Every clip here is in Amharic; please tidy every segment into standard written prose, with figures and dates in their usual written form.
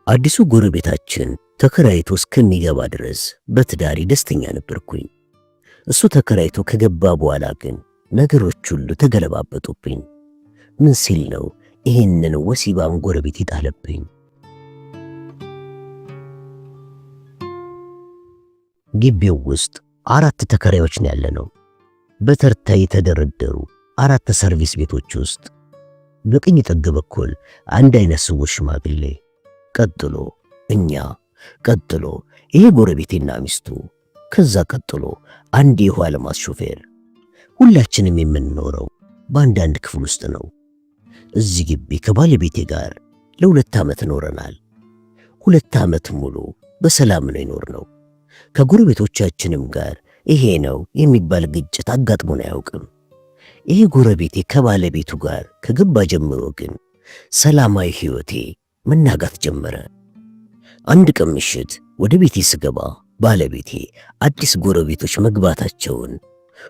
አዲሱ ጎረቤታችን ተከራይቶ እስከሚገባ ድረስ በትዳሬ ደስተኛ ነበርኩኝ። እሱ ተከራይቶ ከገባ በኋላ ግን ነገሮች ሁሉ ተገለባበጡብኝ። ምን ሲል ነው ይህንን ወሲባም ጎረቤት ይጣለብኝ? ግቢው ውስጥ 4 ተከራዮች ነው ያለነው። በተርታ የተደረደሩ 4 ሰርቪስ ቤቶች ውስጥ በቀኝ ጥግ በኩል አንድ አይነ ስውር ሽማግሌ፣ ቀጥሎ እኛ፣ ቀጥሎ ይሄ ጎረቤቴና ሚስቱ፣ ከዛ ቀጥሎ አንድ የውሃ ልማት ሾፌር። ሁላችንም የምንኖረው በአንዳንድ ክፍል ውስጥ ነው። እዚህ ግቢ ከባለቤቴ ጋር ለ2 ዓመት ኖረናል። 2 ዓመት ሙሉ በሰላም ነው የኖርነው። ከጎረቤቶቻችንም ጋር ይሄ ነው የሚባል ግጭት አጋጥሞን አያውቅም። ይሄ ጎረቤቴ ከባለቤቱ ጋር ከገባ ጀምሮ ግን ሰላማዊ ሕይወቴ መናጋት ጀመረ። አንድ ቀን ምሽት ወደ ቤቴ ስገባ ባለቤቴ አዲስ ጎረቤቶች መግባታቸውን፣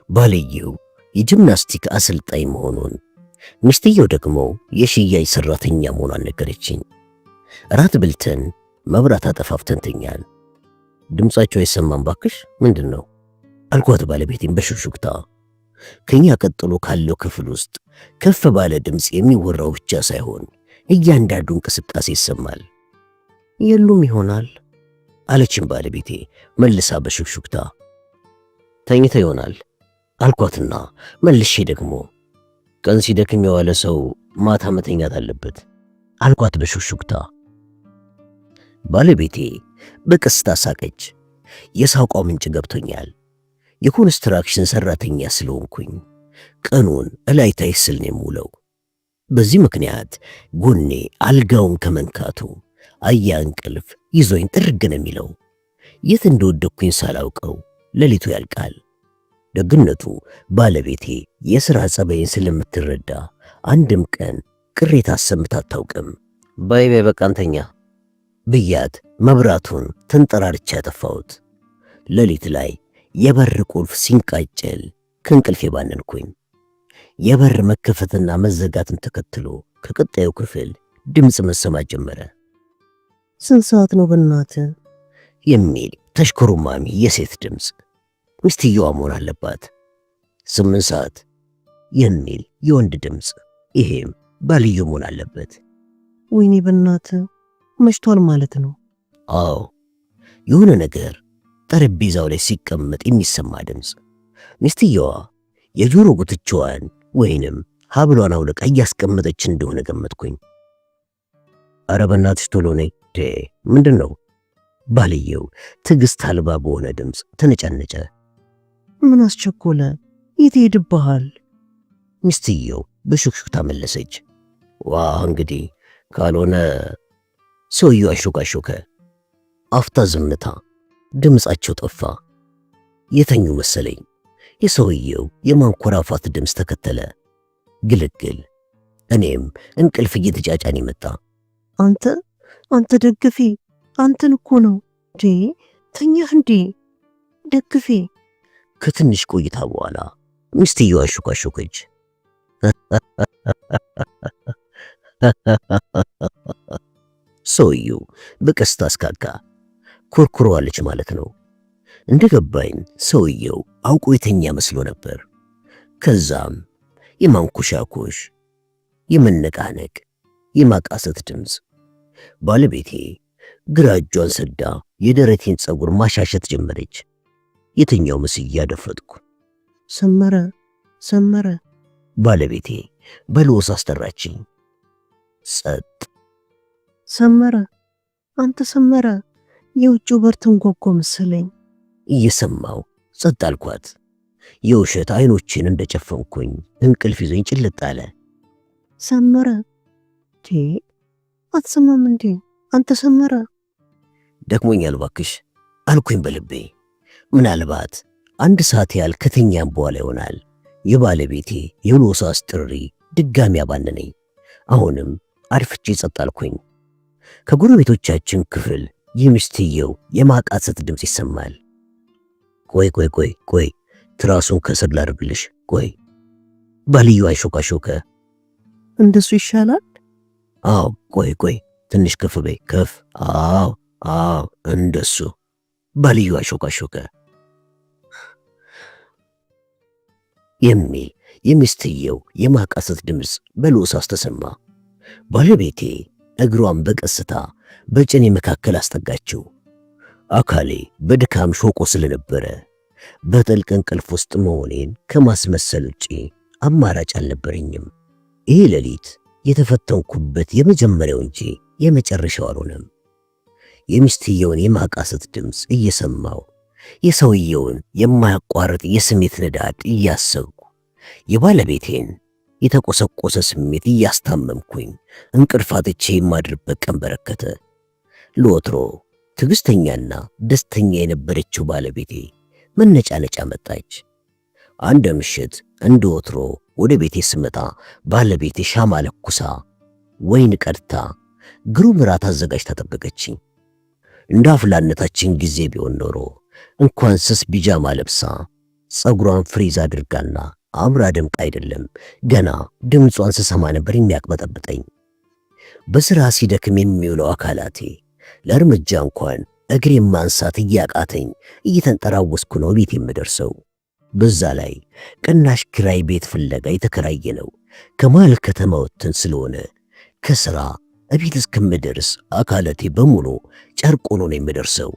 ባልየው የጂምናስቲክ አሰልጣኝ መሆኑን፣ ሚስትየው ደግሞ የሽያጭ ሰራተኛ መሆኗን ነገረችኝ። እራት በልተን መብራት አጠፋፍተን ተኛን። ድምጻቸው አይሰማም ባክሽ፣ ምንድነው አልኳት ባለቤቴን በሹክሹክታ። ከኛ ቀጥሎ ካለው ክፍል ውስጥ ከፍ ባለ ድምጽ የሚወራው ብቻ ሳይሆን እያንዳንዱ እንቅስቃሴ ይሰማል። የሉም ይሆናል አለችኝ ባለቤቴ መልሳ በሹክሹክታ። ተኝተ ይሆናል አልኳትና መልሼ ደግሞ ቀን ሲደክም የዋለ ሰው ማታ መተኛት አለበት አልኳት በሹክሹክታ። ባለቤቴ በቀስታ ሳቀች። የሳቋ ምንጭ ገብቶኛል። የኮንስትራክሽን ሰራተኛ ስለሆንኩኝ ቀኑን እላይ ታች ስል ነው የምውለው። በዚህ ምክንያት ጎኔ አልጋውን ከመንካቱ አያ እንቅልፍ ይዞኝ ጥርግ ነው የሚለው። የት እንደወደቅኩኝ ሳላውቀው ሌሊቱ ያልቃል። ደግነቱ ባለቤቴ የሥራ ጸባዬን ስለምትረዳ አንድም ቀን ቅሬታ አሰምታ አታውቅም። ባይ ባይ በቃ እንተኛ ብያት መብራቱን ተንጠራርቼ ያጠፋሁት። ሌሊት ላይ የበር ቁልፍ ሲንቃጨል ከእንቅልፌ ባነንኩኝ። የበር መከፈትና መዘጋትን ተከትሎ ከቀጣዩ ክፍል ድምጽ መሰማት ጀመረ። ስንት ሰዓት ነው በእናትህ የሚል ተሽኮርማሚ የሴት ድምጽ። ሚስትየዋ መሆን አለባት። 8 ሰዓት የሚል የወንድ ድምጽ። ይሄም ባልየው መሆን አለበት። ወይኔ በእናትህ መሽቷል ማለት ነው። አዎ፣ የሆነ ነገር ጠረጴዛው ላይ ሲቀመጥ የሚሰማ ድምጽ። ሚስትየዋ የጆሮ ጉትቻዋን ወይንም ሀብሏን አውልቃ እያስቀመጠች እንደሆነ ገመትኩኝ። ኧረ በእናትሽ ቶሎ ነይ። ምንድነው? ባልየው ትዕግስት አልባ በሆነ ድምጽ ተነጫነጨ። ምን አስቸኮለ? የት ሄድብሃል? ሚስትየው በሹክሹክታ መለሰች። ዋ እንግዲህ ካልሆነ። ሰውየው አንሾካሾከ። አፍታ ዝምታ። ድምጻቸው ጠፋ። የተኙ መሰለኝ። የሰውየው የማንኮራፋት ድምጽ ተከተለ። ግልግል። እኔም እንቅልፍ እየተጫጫኝ መጣ። አንተ ደግፌ፣ አንተን እኮ ነው እንዴ? ተኛህ እንዴ? ደግፌ። ከትንሽ ቆይታ በኋላ ሚስትየዋ አንሾካሾከች። ሰውየው በቀስታ አስካካ። ኮርኩሯለች ማለት ነው። እንደገባኝ ሰውየው አውቆ የተኛ መስሎ ነበር። ከዛም የማንኮሻኮሽ፣ የመነቃነቅ፣ የማቃሰት ድምጽ። ባለቤቴ ግራ እጇን ሰዳ የደረቴን ፀጉር ማሻሸት ጀመረች። የተኛው መስዬ አደፈጥኩ። ሰመረ፣ ሰመረ። ባለቤቴ በሎስ አስጠራችኝ። ጸጥ። ሰመረ፣ አንተ ሰመረ፣ የውጭው በር ተንኳኳ መሰለኝ። እየሰማው ጸጥ አልኳት። የውሸት አይኖቼን እንደጨፈንኩኝ እንቅልፍ ይዞኝ ጭልጥ አለ። ሰመረ፣ እንዴ አትሰማም እንዴ አንተ ሰመረ? ደክሞኛል ባክሽ አልኩኝ በልቤ። ምናልባት 1 ሰዓት ያህል ከተኛም በኋላ ይሆናል የባለቤቴ የሎሳስ ጥሪ ድጋሚ አባነነኝ። አሁንም አርፍቼ ጸጥ አልኩኝ። ከጎረቤቶቻችን ክፍል የሚስትየው የማቃሰት ድምጽ ይሰማል። ቆይ ቆይ ቆይ ቆይ ትራሱን ከስር ላድርግልሽ ቆይ። ባልየው አንሾካሾከ። እንደሱ ይሻላል? አዎ ቆይ ቆይ ትንሽ ከፍ በይ፣ ከፍ። አዎ አዎ፣ እንደሱ። ባልዩ አሾካሾከ የሚል የሚስትየው የማቃሰት ድምፅ በልውሳስ ተሰማ። ባለቤቴ እግሯን በቀስታ በጭኔ መካከል አስጠጋችው። አካሌ በድካም ሾቆ ስለነበረ በጥልቅ እንቅልፍ ውስጥ መሆኔን ከማስመሰል ውጪ አማራጭ አልነበረኝም። ይህ ሌሊት የተፈተንኩበት የመጀመሪያው እንጂ የመጨረሻው አልሆነም። የሚስትየውን የማቃሰት ድምፅ እየሰማው፣ የሰውየውን የማያቋርጥ የስሜት ንዳድ እያሰብኩ፣ የባለቤቴን የተቆሰቆሰ ስሜት እያስታመምኩኝ እንቅልፍ አጥቼ የማድርበት ቀን በረከተ። ለወትሮ ትዕግስተኛና ደስተኛ የነበረችው ባለቤቴ መነጫነጫ መጣች። አንድ ምሽት እንደ ወትሮ ወደ ቤቴ ስመጣ ባለቤቴ ሻማ ለኩሳ፣ ወይን ቀድታ፣ ግሩም ራት አዘጋጅታ ጠበቀችኝ። እንደ አፍላነታችን ጊዜ ቢሆን ኖሮ እንኳን ስስ ቢጃማ ለብሳ፣ ጸጉሯን ፍሪዝ አድርጋና አምራ ደምቃ አይደለም፣ ገና ድምጿን ስሰማ ነበር የሚያቅበጠብጠኝ። በሥራ ሲደክም የሚውለው አካላቴ ለእርምጃ እንኳን እግሬን ማንሳት እያቃተኝ እየተንጠራወስኩ ነው ቤት የምደርሰው። በዛ ላይ ቅናሽ ኪራይ ቤት ፍለጋ የተከራየ ነው ከመሃል ከተማ ወጥተን ስለሆነ ከሥራ እቤት እስከምደርስ አካላቴ በሙሉ ጨርቅ ሆኖ ነው የምደርሰው።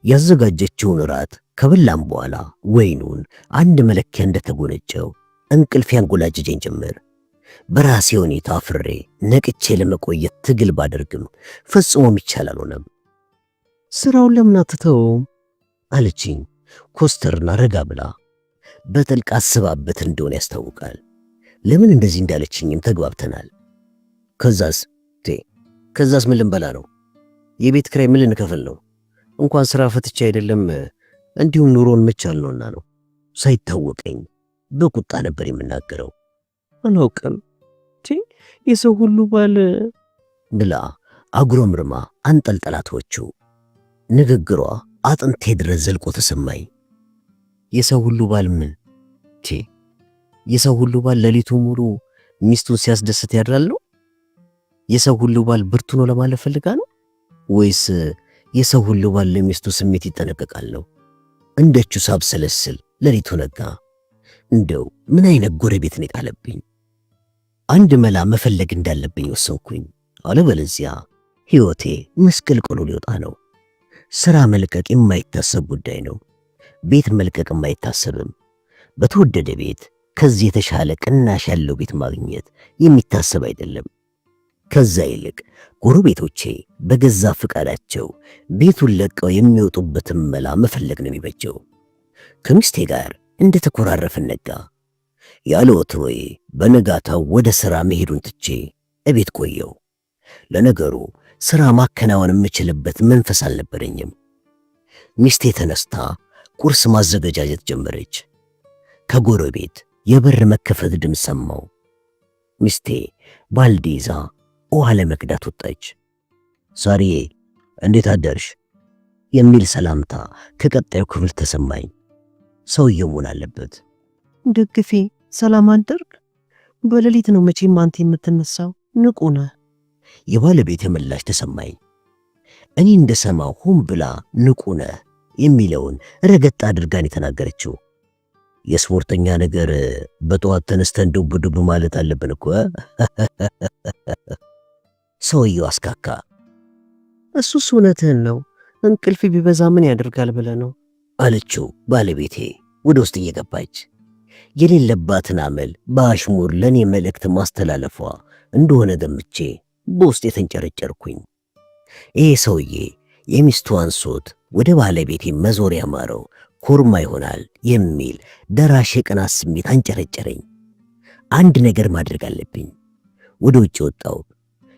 ያዘጋጀችውን እራት ከበላም በኋላ ወይኑን አንድ መለኪያ እንደተጎነጨው እንቅልፍ ያንጎላጀጀኝ ጀመር። በራሴ ሁኔታ አፍሬ ነቅቼ ለመቆየት ትግል ባደርግም ፈጽሞ የሚቻል አልሆነም። ስራውን ለምን አትተውም? አለችኝ ኮስተርና ረጋ ብላ። በጥልቅ አስባበት እንደሆነ ያስታውቃል። ለምን እንደዚህ እንዳለችኝም ተግባብተናል። ከዛስ ቴ ከዛስ ምን ልንበላ ነው? የቤት ክራይ ምን ልንከፍል ነው? እንኳን ስራ ፈትቼ አይደለም፣ እንዲሁም ኑሮን መቻል ነውና ነው። ሳይታወቀኝ በቁጣ ነበር የምናገረው። አላውቅም፣ የሰው ሁሉ ባል ብላ አጉረምርማ አንጠልጠላቶቹ። ንግግሯ አጥንቴ ድረስ ዘልቆ ተሰማኝ። የሰው ሁሉ ባል ምን ቴ የሰው ሁሉ ባል ሌሊቱ ሙሉ ሚስቱን ሲያስደስት ያድራል ነው? የሰው ሁሉ ባል ብርቱ ነው ለማለት ፈልጋ ነው ወይስ የሰው ሁሉ ባል ለሚስቱ ስሜት ይጠነቀቃል ነው? እንደቹ ሳብሰለስል ሌሊቱ ነጋ። እንደው ምን አይነት ጎረቤት ነው የጣለብኝ? አንድ መላ መፈለግ እንዳለብኝ ወሰንኩኝ። አለበለዚያ ሕይወቴ ምስቅልቅሉ ሊወጣ ነው። ሥራ መልቀቅ የማይታሰብ ጉዳይ ነው። ቤት መልቀቅም አይታሰብም። በተወደደ ቤት ከዚህ የተሻለ ቅናሽ ያለው ቤት ማግኘት የሚታሰብ አይደለም። ከዛ ይልቅ ጎረቤቶቼ በገዛ ፍቃዳቸው ቤቱን ለቀው የሚወጡበትን መላ መፈለግ ነው የሚበጀው። ከሚስቴ ጋር እንደ ተኮራረፍን ነጋ። ያለ ወትሮዬ በነጋታው ወደ ሥራ መሄዱን ትቼ እቤት ቆየው። ለነገሩ ሥራ ማከናወን የምችልበት መንፈስ አልነበረኝም። ሚስቴ ተነስታ ቁርስ ማዘገጃጀት ጀመረች። ከጎረቤት የበር መከፈት ድምፅ ሰማው። ሚስቴ ባልዲ ይዛ ውሃ ለመቅዳት ወጣች። ሳሪዬ እንዴት አደርሽ የሚል ሰላምታ ከቀጣዩ ክፍል ተሰማኝ። ሰውየው መሆን አለበት። ደግፌ ሰላም አደርክ? በሌሊት ነው መቼም አንተ የምትነሳው፣ ንቁ ነህ። የባለቤቴ ምላሽ ተሰማኝ። እኔ እንደሰማው ሆን ብላ ንቁ ነህ የሚለውን ረገጥ አድርጋን የተናገረችው። የስፖርተኛ ነገር በጠዋት ተነስተን ዱብ ዱብ ማለት አለብን እኮ። ሰውየው አስካካ። እሱስ እውነትህን ነው። እንቅልፍ ቢበዛ ምን ያደርጋል ብለህ ነው አለችው ባለቤቴ ወደ ውስጥ እየገባች። የሌለባትን አመል በአሽሙር ለእኔ መልእክት ማስተላለፏ እንደሆነ ገምቼ በውስጥ የተንጨረጨርኩኝ። ይሄ ሰውዬ የሚስቱ አንሶት ወደ ባለቤቴ መዞር ያማረው ኮርማ ይሆናል የሚል ደራሽ የቅናት ስሜት አንጨረጨረኝ። አንድ ነገር ማድረግ አለብኝ። ወደ ውጭ ወጣው።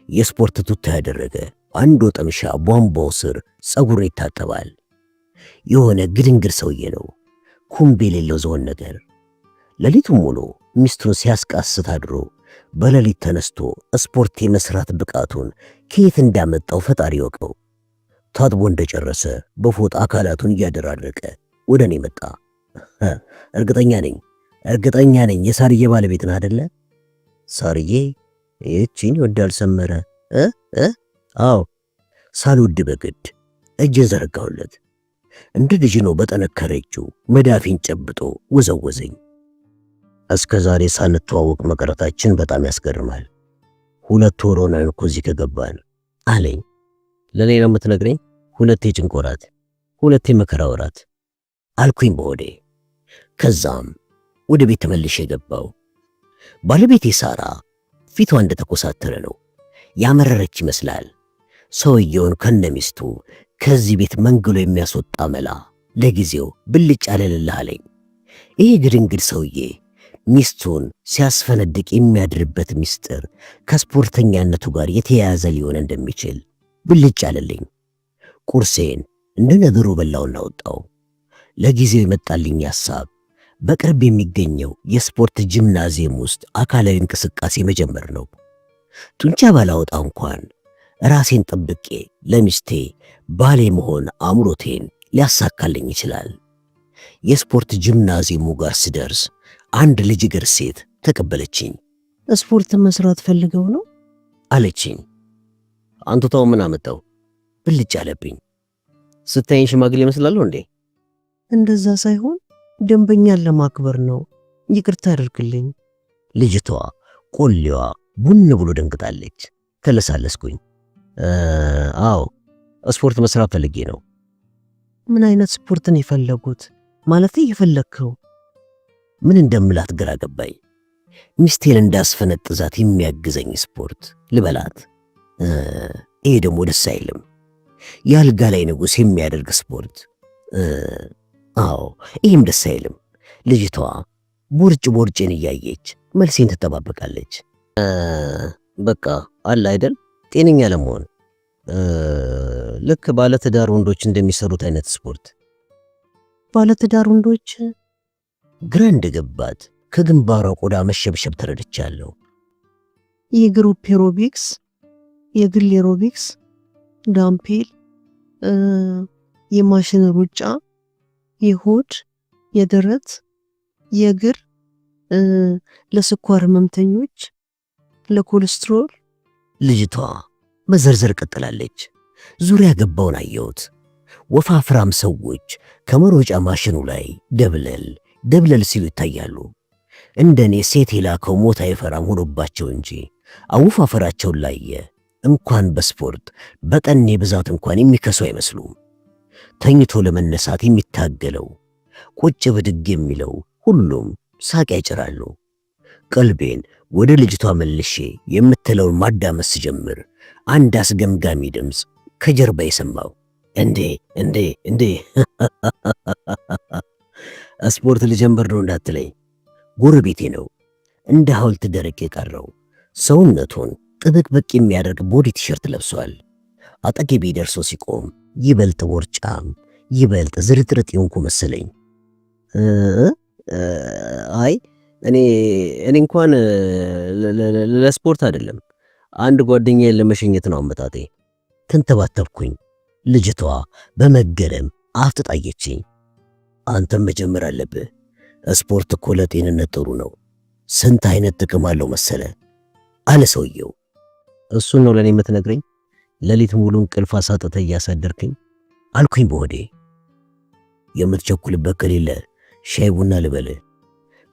የስፖርት ቱታ ያደረገ አንድ ወጠምሻ ቧንቧው ስር ፀጉሩን ይታጠባል። የሆነ ግድንግድ ሰውዬ ነው። ኩምብ የሌለው ዝሆን ነገር። ሌሊቱን ሙሉ ሚስቱን ሲያስቃስት አድሮ በሌሊት ተነስቶ ስፖርት የመስራት ብቃቱን ከየት እንዳመጣው ፈጣሪ ይወቀው። ታጥቦ እንደጨረሰ በፎጣ አካላቱን እያደራረቀ ወደ እኔ መጣ። እርግጠኛ ነኝ እርግጠኛ ነኝ የሳርዬ ባለቤት ነህ አደለ? ሳርዬ ይህቺን ይወዳል ሰመረ እ እ አዎ። ሳልወድ በግድ እጄን ዘረጋሁለት። እንደ ልጅ ነው በጠነከረ እጁ መዳፌን ጨብጦ ወዘወዘኝ። እስከ ዛሬ ሳንተዋወቅ መቅረታችን በጣም ያስገርማል። 2 ወር ሆነን እኮ እዚህ ከገባን አለኝ። ለእኔ ነው የምትነግረኝ? ሁለቴ ጭንቅ ወራት፣ ሁለቴ መከራ ወራት አልኩኝ በሆዴ። ከዛም ወደ ቤት ተመልሼ ገባው። ባለቤቴ ሳራ ፊቷ እንደተኮሳተረ ነው፣ ያመረረች ይመስላል። ሰውየውን ከነሚስቱ ከዚህ ቤት መንግሎ የሚያስወጣ መላ ለጊዜው ብልጭ አለልልህ አለኝ። ይህ ግድንግድ ሰውዬ ሚስቱን ሲያስፈነድቅ የሚያድርበት ምስጢር ከስፖርተኛነቱ ጋር የተያያዘ ሊሆን እንደሚችል ብልጭ አለልኝ። ቁርሴን እንደ ነገሩ በላውና ወጣው። ለጊዜው የመጣልኝ ሐሳብ በቅርብ የሚገኘው የስፖርት ጂምናዚየም ውስጥ አካላዊ እንቅስቃሴ መጀመር ነው። ጡንቻ ባላወጣ እንኳን ራሴን ጠብቄ ለሚስቴ ባሌ መሆን አምሮቴን ሊያሳካልኝ ይችላል። የስፖርት ጂምናዚየሙ ጋር ስደርስ አንድ ልጅ እግር ሴት ተቀበለችኝ። ስፖርት መስራት ፈልገው ነው አለችኝ። አንቱታው ምን አመጣው? ብልጭ አለብኝ። ስታይኝ ሽማግሌ እመስላለሁ እንዴ? እንደዛ ሳይሆን ደንበኛን ለማክበር ነው። ይቅርታ አድርግልኝ። ልጅቷ ቆሌዋ ቡን ብሎ ደንግጣለች። ተለሳለስኩኝ። አዎ፣ ስፖርት መስራት ፈልጌ ነው። ምን አይነት ስፖርትን የፈለጉት? ማለት የፈለግከው? ምን እንደምላት ግራ ገባኝ። ሚስቴን እንዳስፈነጥዛት የሚያግዘኝ ስፖርት ልበላት? ይሄ ደግሞ ደስ አይልም። የአልጋ ላይ ንጉሥ የሚያደርግ ስፖርት። አዎ፣ ይህም ደስ አይልም። ልጅቷ ቦርጭ ቦርጬን እያየች መልሴን ትጠባበቃለች። በቃ አለ አይደል፣ ጤነኛ ለመሆን ልክ ባለትዳር ወንዶች እንደሚሰሩት አይነት ስፖርት። ባለትዳር ወንዶች? ግራ እንደገባት ከግንባሯ ቆዳ መሸብሸብ ተረድቻለሁ። የ group aerobics፣ የግል aerobics፣ dumbbell፣ የማሽን ሩጫ፣ የሆድ፣ የደረት፣ የእግር፣ ለስኳር ህመምተኞች፣ ለኮሌስትሮል። ልጅቷ መዘርዘር ቀጥላለች። ዙሪያ ገባውን አየሁት። ወፋፍራም ሰዎች ከመሮጫ ማሽኑ ላይ ደብለል ደብለል ሲሉ ይታያሉ። እንደኔ ሴት የላከው ሞት አይፈራም ሆኖባቸው እንጂ አወፋፈራቸውን ላየ እንኳን በስፖርት በጠኔ ብዛት እንኳን የሚከሱ አይመስሉም። ተኝቶ ለመነሳት የሚታገለው፣ ቁጭ ብድግ የሚለው ሁሉም ሳቅ ያጭራሉ። ቀልቤን ወደ ልጅቷ መልሼ የምትለውን ማዳመጥ ስጀምር አንድ አስገምጋሚ ድምፅ ከጀርባ የሰማው፣ እንዴ እንዴ እንዴ፣ ስፖርት ልጀምር ነው እንዳትለኝ። ጎረቤቴ ነው። እንደ ሐውልት ደረቅ የቀረው ሰውነቱን ጥብቅብቅ የሚያደርግ body ቲሸርት ለብሷል። አጠገቤ ደርሶ ሲቆም ይበልጥ ቦርጫም ይበልጥ ዝርጥርጥ የሆንኩ መሰለኝ። አይ፣ እኔ እንኳን ለስፖርት አይደለም፣ አንድ ጓደኛዬን ለመሸኘት ነው አመጣጤ። ተንተባተብኩኝ። ልጅቷ በመገረም አፍጥጣ አየችኝ። አንተም መጀመር አለብህ። ስፖርት እኮ ለጤንነት ጥሩ ነው። ስንት አይነት ጥቅም አለው መሰለ አለ ሰውየው። እሱን ነው ለኔ የምትነግረኝ? ሌሊት ሙሉ እንቅልፍ አሳጥተህ እያሳደርክኝ አልኩኝ በሆዴ። የምትቸኩልበት ከሌለ ሻይ ቡና ልበልህ።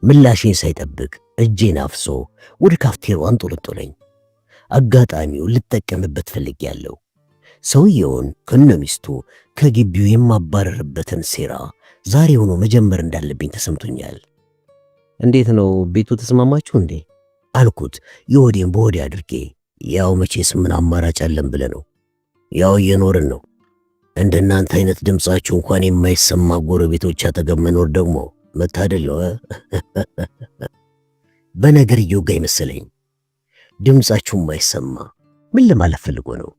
ምላሼን ሳይጠብቅ እጄን አፍሶ ወደ ካፍቴሩ አንጦለጦለኝ። አጋጣሚው ልጠቀምበት ፈልጌያለሁ። ሰውየውን ከነሚስቱ ከግቢው የማባረርበትን ሴራ ዛሬውኑ መጀመር እንዳለብኝ ተሰምቶኛል። እንዴት ነው ቤቱ ተስማማችሁ እንዴ? አልኩት የሆዴን በሆዴ አድርጌ። ያው መቼስ ምን አማራጭ አለን ብለህ ነው። ያው እየኖርን ነው። እንደናንተ አይነት ድምፃችሁ እንኳን የማይሰማ ጎረቤቶች አጠገብ መኖር ደግሞ መታደል ነው። በነገር እየወጋ ይመስለኝ። ድምፃችሁ የማይሰማ ምን ለማለት ፈልጎ ነው?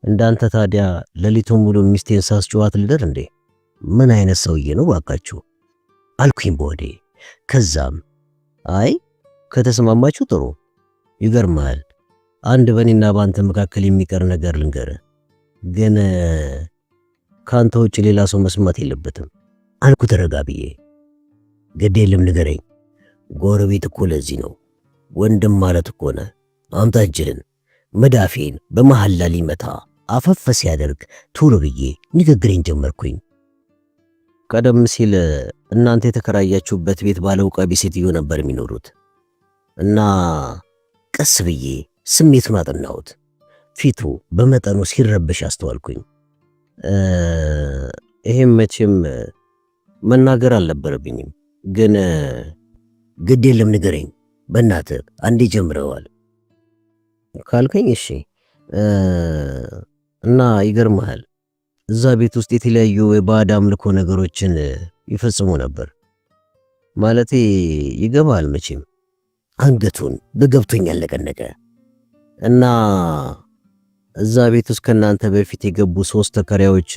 እንዳንተ ታዲያ ሌሊቱን ሙሉ ሚስቴን ሳስጨዋት ልደር እንዴ? ምን አይነት ሰውዬ ነው ባካችሁ? አልኩኝ በሆዴ። ከዛም አይ፣ ከተስማማችሁ ጥሩ። ይገርማል። አንድ በእኔና በአንተ መካከል የሚቀር ነገር ልንገርህ፣ ግን ካንተ ውጭ ሌላ ሰው መስማት የለበትም አልኩ ተረጋ ብዬ። ግድ የለም ንገረኝ። ጎረቤት እኮ ለዚህ ነው፣ ወንድም ማለት እኮ ነህ። አምጣ እጅህን። መዳፌን በመሐላ ሊመታ አፈፍ ሲያደርግ ቶሎ ብዬ ንግግሬን ጀመርኩኝ። ቀደም ሲል እናንተ የተከራያችሁበት ቤት ባለ ውቃቢ ሴትዮ ነበር የሚኖሩት እና ቀስ ብዬ ስሜቱን አጠናሁት። ፊቱ በመጠኑ ሲረበሽ አስተዋልኩኝ። ይሄም መቼም መናገር አልነበረብኝም፣ ግን ግድ የለም ንገረኝ፣ በእናትህ አንዴ ጀምረዋል ካልከኝ እሺ። እና ይገርምሃል እዛ ቤት ውስጥ የተለያዩ የባዕድ አምልኮ ነገሮችን ይፈጽሙ ነበር። ማለቴ ይገባሃል መቼም። አንገቱን በገብቶኛል ነቀነቀ። እና እዛ ቤት ውስጥ ከእናንተ በፊት የገቡ 3 ተከራዮች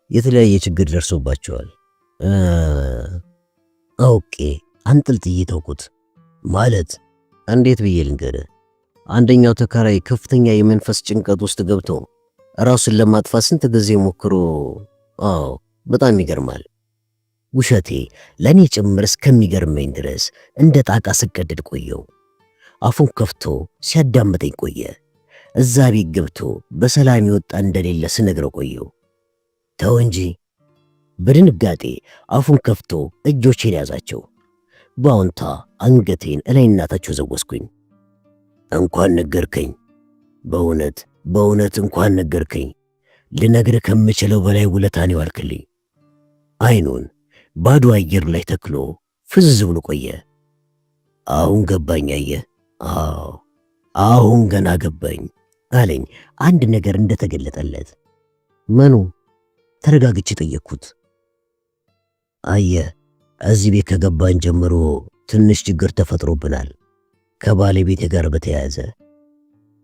የተለያየ ችግር ደርሶባቸዋል። አውቄ አንጠልጥዬ ተውኩት። ማለት እንዴት ብዬ ልንገርህ? አንደኛው ተከራይ ከፍተኛ የመንፈስ ጭንቀት ውስጥ ገብቶ ራሱን ለማጥፋት ስንት ጊዜ ሞክሮ፣ አዎ በጣም ይገርማል። ውሸቴ ለኔ ጭምር እስከሚገርመኝ ድረስ እንደ ጣቃ ስቀደድ ቆየው። አፉን ከፍቶ ሲያዳምጠኝ ቆየ። እዛ ቤት ገብቶ በሰላም ይወጣ እንደሌለ ስነግረው ቆየው። ተው እንጂ። በድንጋጤ አፉን ከፍቶ እጆቼን ያዛቸው። በአዎንታ አንገቴን እላይና ታች ወዘወዝኩኝ። እንኳን ነገርከኝ፣ በእውነት በእውነት እንኳን ነገርከኝ። ልነግርህ ከምችለው በላይ ውለታን ይዋልክልኝ። አይኑን ባዶ አየር ላይ ተክሎ ፍዝዝ ብሎ ቆየ። አሁን ገባኝ። አየህ፣ አዎ አሁን ገና ገባኝ አለኝ፣ አንድ ነገር እንደተገለጠለት። ምኑ? ተረጋግቼ ጠየቅኩት። አየህ፣ እዚህ ቤት ከገባን ጀምሮ ትንሽ ችግር ተፈጥሮብናል ከባለቤቴ ጋር በተያያዘ።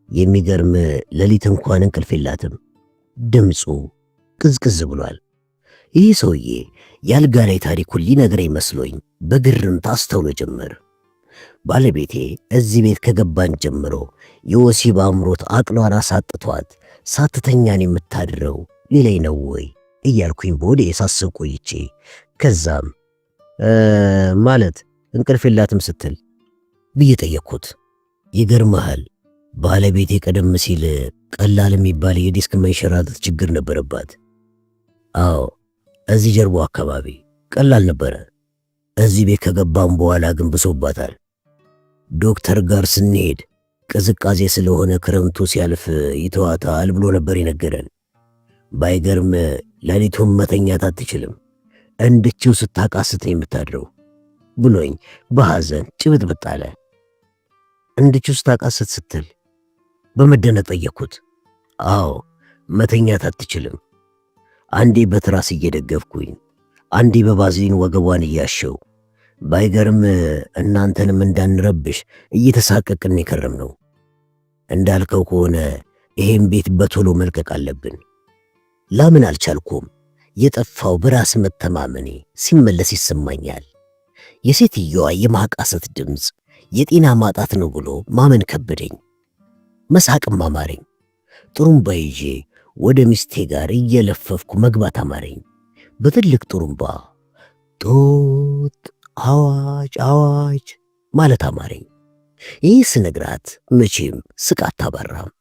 የሚገርም ሌሊት እንኳን እንቅልፍ የላትም። ድምፁ ቅዝቅዝ ብሏል። ይህ ሰውዬ የአልጋ ላይ ታሪኩን ሊነግረኝ መስሎኝ በግርምት አስተውሎ ጀመር። ባለቤቴ እዚህ ቤት ከገባን ጀምሮ የወሲብ አምሮት አቅሏን አሳጥቷት ሳትተኛን የምታድረው ሌላይ ነው ወይ እያልኩኝ በሆዴ ሳስብ ቆይቼ ከዛም ማለት እንቅልፍ የላትም ስትል ብዬ ጠየቅኩት። ይገርምሃል ባለቤቴ ቀደም ሲል ቀላል የሚባል የዲስክ መንሸራተት ችግር ነበረባት። አዎ እዚህ ጀርባው አካባቢ ቀላል ነበረ። እዚህ ቤት ከገባም በኋላ ግን ብሶባታል። ዶክተር ጋር ስንሄድ ቅዝቃዜ ስለሆነ ክረምቱ ሲያልፍ ይተዋታል ብሎ ነበር የነገረን። ባይገርም ሌሊቱን መተኛት አትችልም፣ እንድችው ስታቃስት የምታድረው ብሎኝ በሐዘን ጭብጥብጥ አለ። እንድችው ስታቃስት ስትል በመደነቅ ጠየቅኩት። አዎ መተኛት አትችልም። አንዴ በትራስ እየደገፍኩኝ፣ አንዴ በባዝሊን ወገቧን እያሸው፣ ባይገርም እናንተንም እንዳንረብሽ እየተሳቀቅን የከረም ነው። እንዳልከው ከሆነ ይሄን ቤት በቶሎ መልቀቅ አለብን። ላምን አልቻልኩም። የጠፋው በራስ መተማመኔ ሲመለስ ይሰማኛል። የሴትየዋ የማቃሰት ድምፅ የጤና ማጣት ነው ብሎ ማመን ከበደኝ። መሳቅም አማረኝ። ጥሩምባ ይዤ ወደ ሚስቴ ጋር እየለፈፍኩ መግባት አማረኝ። በትልቅ ጥሩምባ ጦጥ አዋጅ አዋጅ ማለት አማረኝ። ይህ ስነግራት መቼም ስቃ አታባራም።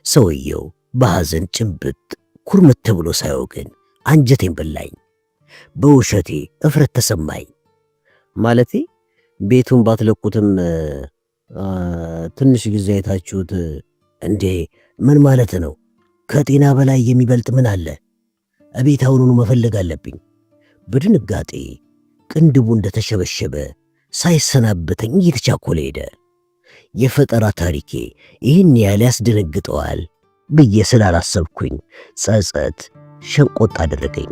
ሰውየው በሐዘን ጭብጥ ኩርምት ብሎ ሳየው ግን አንጀቴን በላኝ። በውሸቴ እፍረት ተሰማኝ። ማለቴ ቤቱን ባትለቁትም ትንሽ ጊዜ አይታችሁት እንዴ? ምን ማለት ነው? ከጤና በላይ የሚበልጥ ምን አለ? እቤት አሁኑኑ መፈለግ አለብኝ። በድንጋጤ ቅንድቡ እንደተሸበሸበ ሳይሰናበተኝ እየተቻኮለ ሄደ። የፈጠራ ታሪኬ ይህን ያህል ያስደነግጠዋል ብዬ ስላላሰብኩኝ ጸጸት ሸንቆጥ አደረገኝ።